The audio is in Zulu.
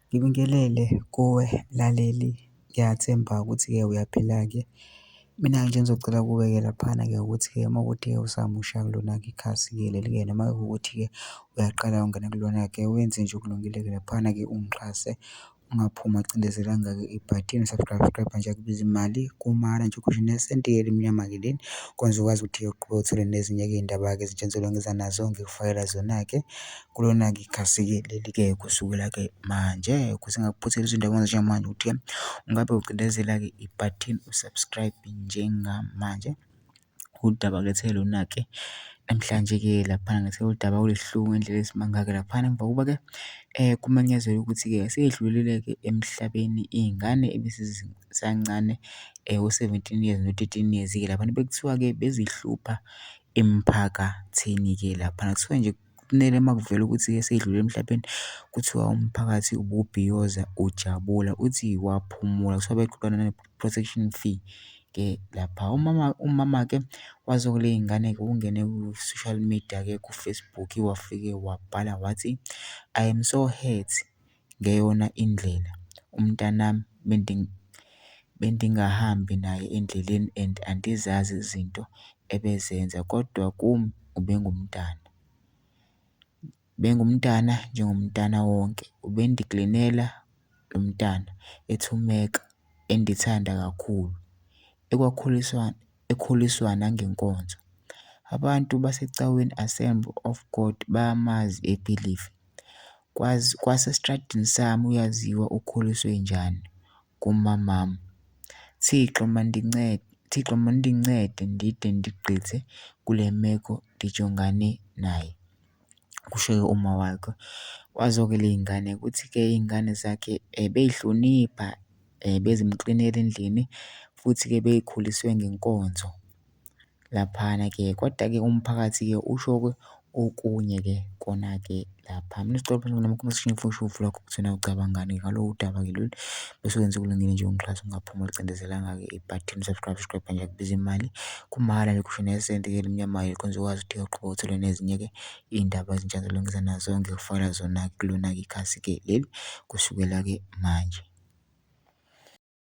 Ngibingelele kuwe mlaleli, ngiyathemba ukuthi-ke uyaphila-ke. Mina nje engizocela kuwe-ke laphana-ke ukuthi-ke uma kuwukuthi-ke usamusha kulona-ke ikhasi-ke leli-ke noma kuwukuthi-ke uyaqala ungena kulona-ke, wenze nje okulungile-ke laphana-ke ungixhase, ungaphumi ungacindezelanga-ke ibhathini u-subscribe nje akubizi mali, kumahhala nje ngisho nesenti-ke elimnyama-ke leli, kwenza ukwazi ukuthi-ke uqhubeke uthole nezinye-ke iy'ndaba-ke ezintsha engizobe ngiza nazo, ngikufakela zona-ke kulona-ke ikhasi-ke leli-ke kusukela-ke manje. Ukuze ungakuphutheli izindaba njengamanje ukuthi-ke ungabe ucindezela-ke ibhathini u-subscribe njengamanje. Udaba ngikulethele lona-ke namhlanje-ke laphana ngilethele udaba olubuhlungu ngendlela eyisimanga-ke laphana emva kokuba-ke kumenyezelwe ukuthi-ke seyidlulile-ke emhlabeni iy'ngane ebezisancane o-17 years no-13 years-ke laphana. Bekuthiwa-ke bezihlupha emphakathini-ke laphana. Kuthiwa nje kumele uma kuvela ukuthi-ke seyidlulile emhlabeni, kuthiwa umphakathi ububhiyoza ujabula uthi waphumula. Kuthiwa beqoqa nane-protection fee-ke lapha. Umama, umama-ke wazo ley'ngane-ke ungene ku-social media-ke ku-Facebook wafike wabhala wathi, I am so hurt ngeyona indlela, umntanami bendingahambi naye endleleni and andizazi izinto ebezenza kodwa kum ubengumntana. Ubengumntana njengomntana wonke, ubendiklinela lo mntana ethumeka, endithanda kakhulu, ekwakhuliswa, ekhuliswa nangenkonzo. Abantu basecaweni Assembly of God bayamazi ebhilivi. Kwasestradini sami uyaziwa ukhuliswe njani kumamami. Thixo mandincede, Thixo mandincede ndide ndigqithe kule meko ndijongane nayo, kusho uma wakhe. Wazo-ke ley'ngane ukuthi-ke iy'ngane zakhe bey'hlonipha, bezimklinela endlini futhi-ke bey'khuliswe ngenkonzo laphana-ke. Koda-ke umphakathi-ke usho-ke okunye-ke kona-ke lapha. Mina kuma-comment section usho uvo lwakho ukuthi wena ucabangani ngalolu daba-ke lolu bese wenza okulungile nje ungixhase ungaphumuli ucindezelanga-ke ibhathini u-subscribe, subscribe nje akubizi imali, kumahhala nje ngisho nesenti elimnyama khona uzokwazi ukuthi uqhubeke uthole nezinye-ke iy'ndaba ezintsha engizobe ngiza nazo, ngikufakela zona kulona-ke ikhasi-ke leli kusukela-ke manje.